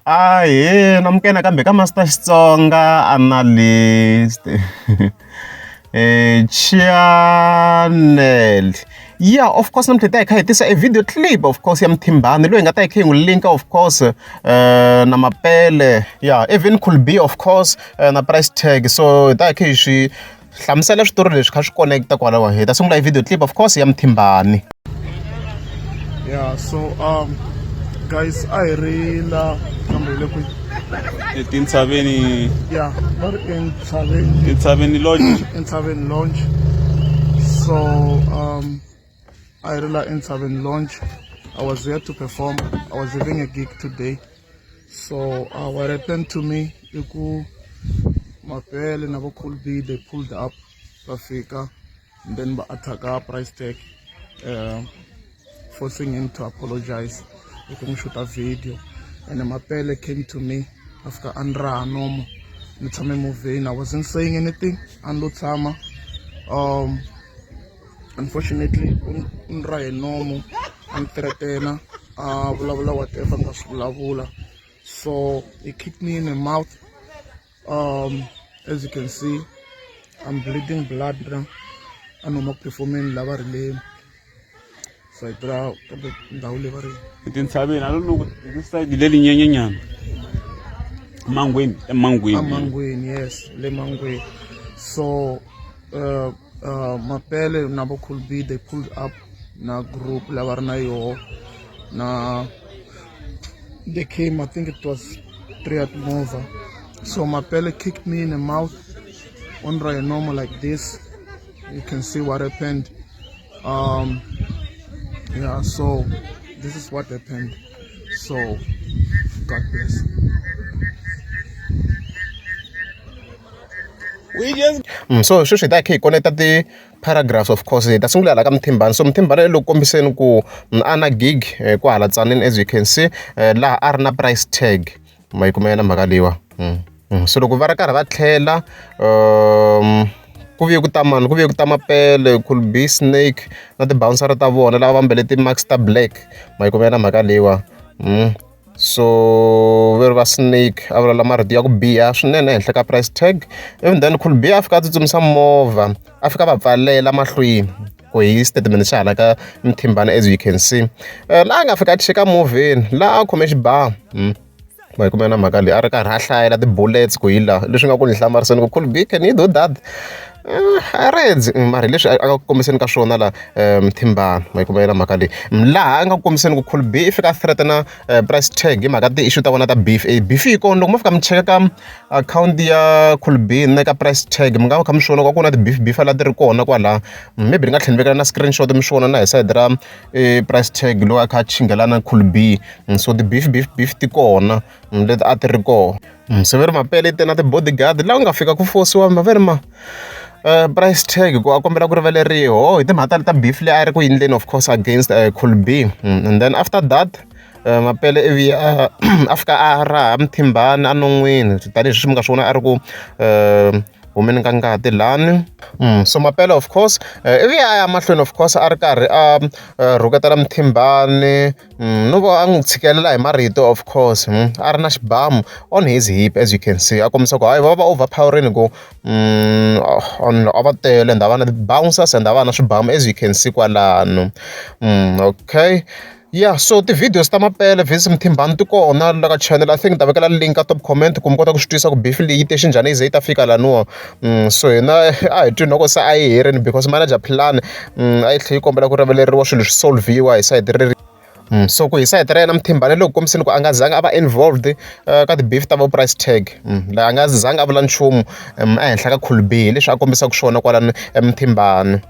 Ahee namukela nakambe ka Master Xitsonga Analyst channel ya of course namuntlha hi ta hi kha hi tisa e video clip of course ya Mthimbani loyi hi nga ta hi kha hi n'wi link-a of course na Mapele ya even could be of course na price tag so hi ta hi kha hi swi hlamusela switori leswi kha swi connect-a kwalaho hi ta sungula hi video clip of course ya Mthimbani. Yeah, so guys, a hi ri la kambe hi le kwihi? Etintshaveni. Yeah, va ri entshaveni. Entshaveni Lodge. Entshaveni Lodge. So a hi ri la Entshaveni Lodge. I was here to perform. I was having a gig today. So what happened to me i ku Mapele na vo Cool B they pulled up va fika and then va attacka price tag forcing him to apologize hi ku n'wi shoota video and Mapele came to me a fika a ni raha nomo ni tshame movheni I wasn't saying anything a ni lo tshama unfortunately u ni rahe nomo a ni threatena a vulavula whatever nga swi vulavula so he kicked me in the mouth as you can see I'm bleeding blood now a ni huma ku performeni la va ri le side ra kambe ndhawu leyi va ri etintshaveni I don't know this side le linyenyenyana mangweni emangweni emangweni yes le mangweni so Mapele na vo Cool B they pulled up na group lava ri na yoho na they came I think it was three at movha so Mapele kicked me in the mouth on right normal like this you can see what happened yeah so this is what happened so God bless. So sweswi hi ta hi kha hi koneta ti-paragraphs of course hi ta sungula hala ka Mthimbani so Mthimbani i le ku kombiseni ku a na gig kwahala Tzaneen as you can see laha a ri na price tag ma yi kuma yona mhaka leyiwa so loko va ri karhi va tlhela ku vuye ku ta mani ku vuye ku ta Mapele Cool B Snake na ti-bouncer ta vona lava va ambale ti-mask ta black ma yi kuma yona mhaka leyiwa. So ve ri va Snake a vulavula marito ya ku biha swinene ehenhla ka price tag ivi then Cool B a fika a tsutsumisa movha a fika a va pfalela mahlweni ku hi statement xa hala ka Mthimbani as you can see laha a nga fika a chika movheni laha a khome xibamu ma yi kuma na mhaka leyi a ri karhi a hlayela ti-bullets ku hi laha leswi nga ku ni hlamariseni ku Cool B can you do that a redzi mara hi leswi a nga ku kombiseni ka swona la Mthimbani ma yi kuma yona mhaka leyi laha a nga ku kombiseni ku Cool B i fika a threaten price tag hi mhaka ti-issue ta vona ta beef e beef yi kona loko mo fika mi cheka ka akhawunti ya Cool B na ka price tag mi nga va kha mi swi vona ku a ku na ti-beef beef la ti ri kona kwalaya maybe ni nga tlhela ni vekela na screenshot mi swi vona na hi sayiti ra price tag loko a kha a chinghelana Cool B so ti-beef beef beef ti kona leti a ti ri kona. Se va ri Mapele i te na ti-bodyguard laha ku nga fika ku fosiwa va ri ma price tag ku a kombela ku rivaleriwa ho hi timhaka ta beef leyi a yi ri ku endleni of course against Cool B and then after that Mapele ivi a a fika a raha Mthimbani enon'wini tanihi sweswi mi nga swi vona a ri ku humeni ka ngati lani so Mapele of course ivi a ya mahlweni of course a ri karhi a rhuketela Mthimbani. No va a n'wi tshikelela hi marito of course a ri na xibamu on his hip as you can see a kombisa ku hayi va va overpower-ini ku a va tele and a va na ti-bouncers and a va na swibamu as you can see kwalano okay. Ya so ti-videos ta Mapele versus Mthimbani ti kona la ka channel I think ni ta vekela link ka top comment ku mi kota ku swi twisisa ku beef leyi yi te xinjhani yi ze yi ta fika laniwa. So hina a hi twi loko se a yi herile because manager plan a yi tlhela yi kombela ku rivaleriwa swilo swi solve-iwa hi sayiti reri so ku hi sayiti ra yena Mthimbani loko kombiseni ku a nga zanga a va involved ka ti-beef ta vo price tag la a nga zanga a vula nchumu ehenhla ka Cool B hi leswi a kombisaka swona kwalano Mthimbani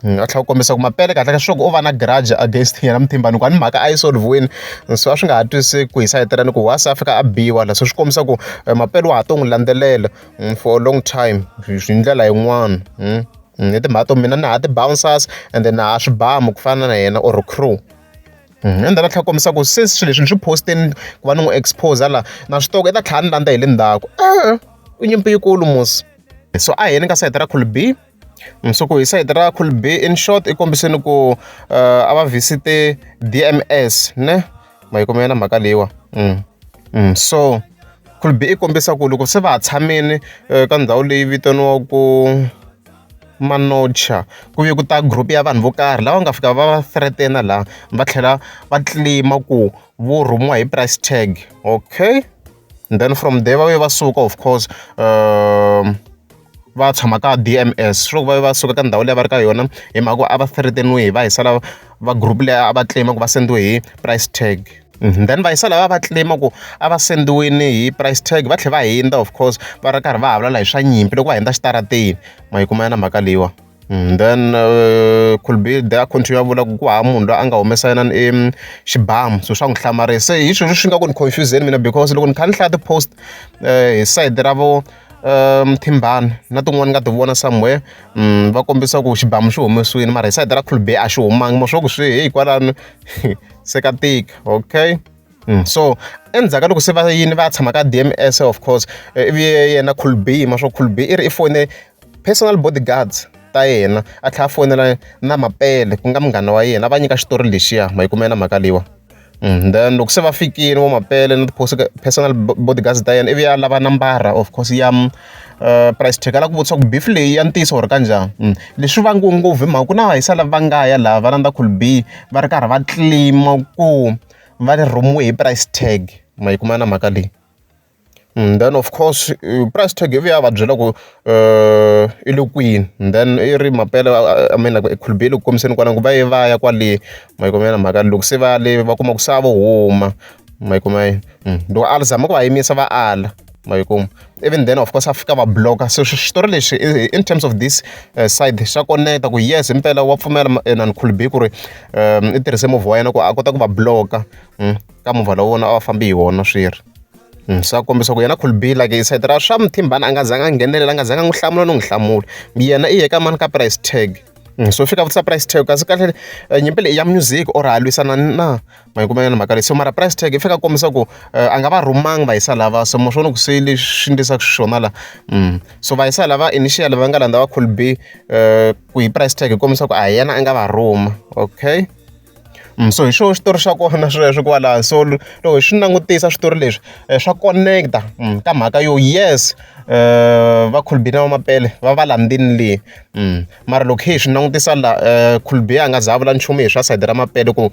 a tlhela ku kombisa ku Mapele kahle kahle swa ku u va na grudge against yena Mthimbani ku a ni mhaka a yi solve-wini so a swi nga ha twisisi ku hi sayiti ra ni ku wa se a fika a biwa la so swi kombisa ku Mapele wa ha to n'wi landzelela for a long time hi ndlela yin'wana hi timhaka to mina na ha ti-bouncers and then na ha swibamu ku fana na yena or crew. And then a tlhela a kombisa ku since swilo leswi ni swi post-ini ku va ni n'wi expose la na swi tiva ku i ta tlhela a ni landza hi le ndzhaku i nyimpi yikulu musi so a hi yeni ka sayiti ra Cool B. So ku hi sayiti ra Cool B in short i kombiseni ku a va visit-e D_M_S ne ma yi kuma yona mhaka leyiwa. So Cool B i kombisa ku loko se va ha tshamile ka ndhawu leyi vitaniwaku Manocha ku vuye ku ta group ya vanhu vo karhi lava nga fika va va threaten-a laha va tlhela va claim-a ku vo rhumiwa hi price tag. Okay, and then from there va vuye va suka, of course, va tshama ka D_M_S. Swi loko va va suka ka ndhawu leyi a va ri ka yona hi mhaka ku a va threaten-iwe hi va hisa lava va group leyi a va claim ku va sendiwe hi price tag. Then va yisa lava va claim ku a va sendiwini hi price tag, va tlhela va hundza, of course, va ri karhi va ha vulavula hi swa nyimpi loko va hundza xitarateni. Ma yi kuma na mhaka leyiwa. Then Cool B a continue a vula ku ku hava munhu loyi a nga humesa yena i xibamu, so swa n'wi hlamarisa. Se hi swona swi nga ku ni confuse-ni mina, because loko ni kha ni hlaya ti-post hi side ra vo Mthimbani na tin'wani nga ti vona somewhere, va kombisa ku xibamu xi humesiwile, mara hi side ra Cool B a xi humangi. Ma swo ku swi heyi kwalano se ka tika. Okay. So endzhaku ka loko se va yini va ya tshama ka D_M_S, of course, ivi yena Cool B, ma swo Cool B i ri i fone personal bodyguards ta yena, a tlhela a fonela na Mapele ku nga munghana wa yena, a va nyika xitori lexiya. Ma yi kuma na mhaka leyiwa. Then loko se va fikile vo Mapele na personal bodyguards ta yena, ivi ya lava nambara, of course, ya price tag, a lava ku vutisa ku beef leyi ya ntiyiso or kanjhani. Leswi vangiwe ngopfu hi mhaka ku na vahisa lava va nga ya laha va landza Cool B, va ri karhi va claim ku va rhumiwe hi price tag. Ma yi kuma na mhaka leyi. Then of course price tag ivi ya va byela ku i le kwini, then i ri Mapele, I mean, like, Cool B le ku kombiseni kwalano ku va ye va ya kwale. Ma yi kuma na mhaka. Loko se va ya le, va kuma ku se a vo huma. Ma yi kuma. Loko a zama ku va yimisa, va ala. Ma yi kuma. Even then, of course, a fika va block-a. So xitori lexi in terms of this side xa connect ku yes, himpela wa pfumela na Cool B ku ri i tirhise movha wa yena ku a kota ku va block-a ka movha lowu wona a va fambi hi wona swi ri. Se a kombisa ku yena Cool B, like, hi side ra swa Mthimbani a nga zanga a nghenelela, a nga zanga a n'wi hlamula no n'wi hlamula. Yena i ye ka mani? Ka price tag. So fika vutisa price tag, kasi kahle nyimpi leyi ya music or ha lwisana na? Ma yi kuma na mhaka leyi. So mara price tag i fika a kombisa ku a nga va rhumangi vahisa lava. So ma swi vona ku se leswi endlisaka xiswona la. So vahisa lava initially va nga landza va Cool B ku hi price tag hi kombisa ku a hi yena a nga va rhuma. Okay. So hi xoho xitori xa kona sweswo kwalano. So loko hi swi langutisa switori leswi swa connect-a ka mhaka yo yes, va Cool B na va Mapele va va landzini le. Mara loko hi swi langutisa la, Cool B a nga za a vula nchumu hi swa side ra Mapele ku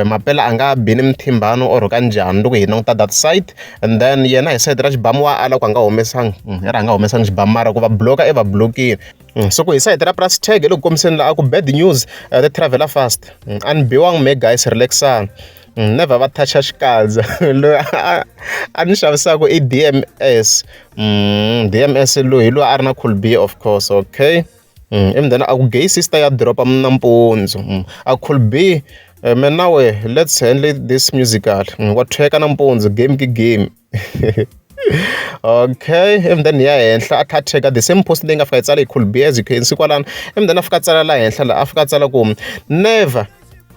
Mapele a nga bini Mthimbani or kanjhani, loko hi languta that side. And then yena hi side ra xibamu wa ala ku a nga humesangi, i ri a nga humesangi xibamu, mara ku va block-a i va block-ini. So ku hi side ra price tag i le ku kombiseni la a ku bad news ti travel fast. A ni biwangi me guys, relaxani. Never va touch-a xikandza loyi a ni xavisaka i D_M_S. D_M_S loyi hi loyi a ri na Cool B, of course. Okay. Ivi then a ku gay sister ya drop-a nampundzu. A Cool B, mina na we let's handle this musical. Wa thweka nampundzu, game ki game. Okay, ivi then hi ya henhla, a kha a tag the same post leyi nga fika yi tsala hi Cool B, as you can see kwalano. Ivi then a fika a tsala laha henhla laha, a fika a tsala ku never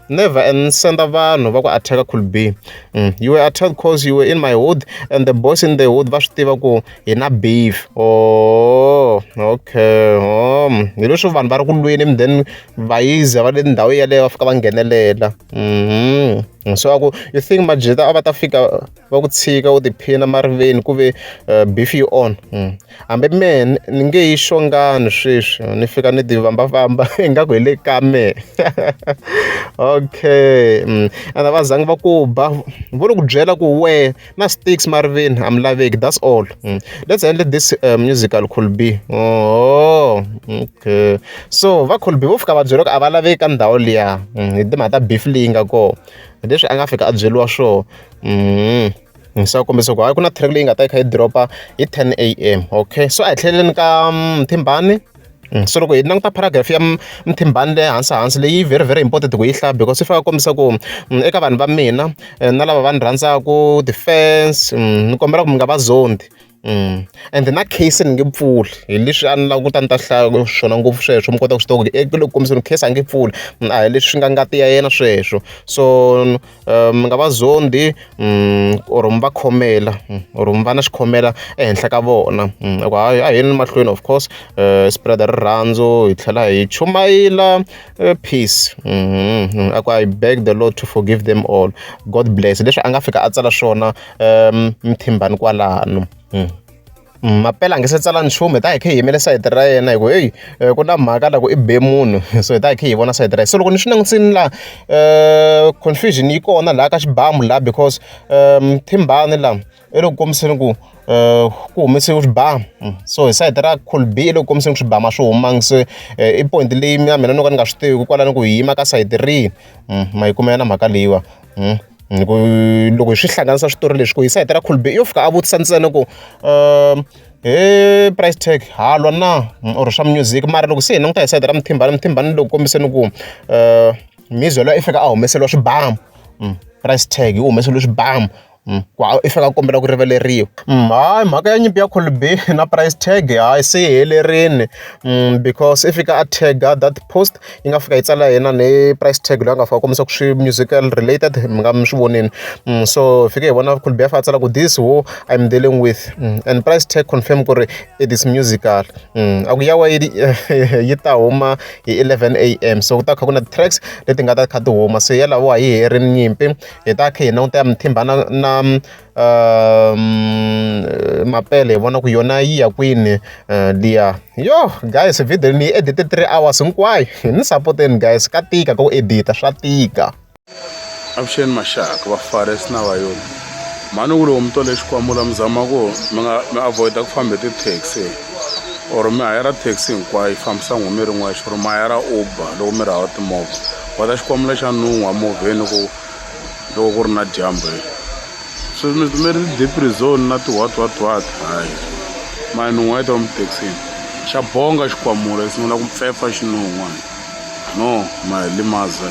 never and senda vanhu va ku attack Cool B. You were attacked cause you were in my hood and the boys in the hood va swi tiva ku hi na beef. Oh, okay. Oh, hi leswi vanhu va ri ku lweni, then vayiza va le ndhawu yeleyo va fika va nghenelela. So a ku you think majita a va ta fika va ku tshika u tiphina mariveni ku ve beef yi on. Hambi mehe ni nge yi xongani sweswi ni fika ni ti vambafamba ingaku hi le ka mehe. Okay. And a va zangi va ku ba, vo lo ku byela ku wehe na sticks mariveni a mi laveki, that's all. Let's handle this musical, Cool B. Oh, okay. So va Cool B vo fika va byela ku a va laveki ka ndhawu liya hi timhaka ta beef leyi nga kona, leswi a nga fika a byeriwa swona. Se a kombisa ku hayi, ku na track leyi nga ta yi kha yi drop-a hi 10 a.m. Okay, so a hi tlheleleni ka Mthimbani. So loko hi languta paragraph ya Mthimbani le hansi hansi leyi, very very important ku yi hlaya, because yi fika kombisa ku eka vanhu va mina na lava va ni rhandzaku, ti-fans, ni kombela ku mi nga va zondi. Ende na case ni nge pfuli hi leswi a ni lava ku ta ni ta hlaya swona ngopfu sweswo mi kota ku swi tiva ku eku le ku kombiseni case a nge pfuli a hi leswi nga ngati ya yena sweswo so mi nga va zondi or mi va khomela or mi va na xikhomela ehenhla ka vona ku hayi a hi yeni mahlweni of course spread rirhandzu hi tlhela hi chumayela peace a ku I beg the Lord to forgive them all God bless leswi a nga fika a tsala swona Mthimbani kwalano. Mapele a nge se tsala nchumu hi ta hi kha hi yimele sayiti ra yena hi ku heyi ku na mhaka la ku i be munhu so hi ta hi kha hi vona sayiti ra yena se loko ni swi langutisini la confusion yi kona laha ka xibamu laha because Mthimbani la i le ku kombiseni ku ku humesiwe swibamu so hi sayiti ra Cool B i le ku kombiseni ku swibamu a swi humangi se i point leyi na mina no ka ni nga swi tivi kwalano ku hi yima ka sayiti rihi ma yi kuma yona mhaka leyiwa. Hi ku loko hi swi hlanganisa switori leswi ku hi sayiti ra Cool B yo fika a vutisa ntsena ku he price tag ha lwa na or swa music mara loko se hi languta hi sayiti ra Mthimbani Mthimbani loko kombiseni ku Mizwa luya i fika a humeseriwa swibamu price tag yi humeseriwe swibamu ku i fika a kombela ku rivaleriwa. Hayi mhaka ya nyimpi ya Cool B na price tag hayi se yi helerile because i fika a tag-a that post yi nga fika yi tsala yena ni price tag loyi a nga fika a kombisa ku swi musical related mi nga mi swi vonini so hi fike hi vona Cool B a fika a tsala ku this who I'm dealing with and price tag confirm ku ri it is musical a ku ya wa yi ta huma hi 11 A_M so ku ta kha ku na ti-tracks leti nga ta kha ti huma se ya lavawa yi herile nyimpi hi ta kha hi languta ya Mthimba na na Mapele hi vona ku yona yi ya kwini liya yo guys video ni yi edit 3 hours hinkwayo ni sapoteni guys ka tika ku edita swa tika. Avuxeni maxaka va Fares na Vayoni mhani ku loko mi tole xikwamula mi zama ku mi nga mi avoid-a ku famba hi ti-taxi or mi hayara taxi hinkwayo yi fambisa n'we mi ri n'wexe or mi hayara Uber loko mi ri hava timovha wa ta xikwamula xa nun'hwa movheni ku loko ku ri na dyambu swi mi mi ri ti-deep zone na ti-what what what hayi ma nun'hwa yi ta lomu thekisini xa bonga xikwamula xi sungula ku pfepfa xinun'hwa no ma hi limaza.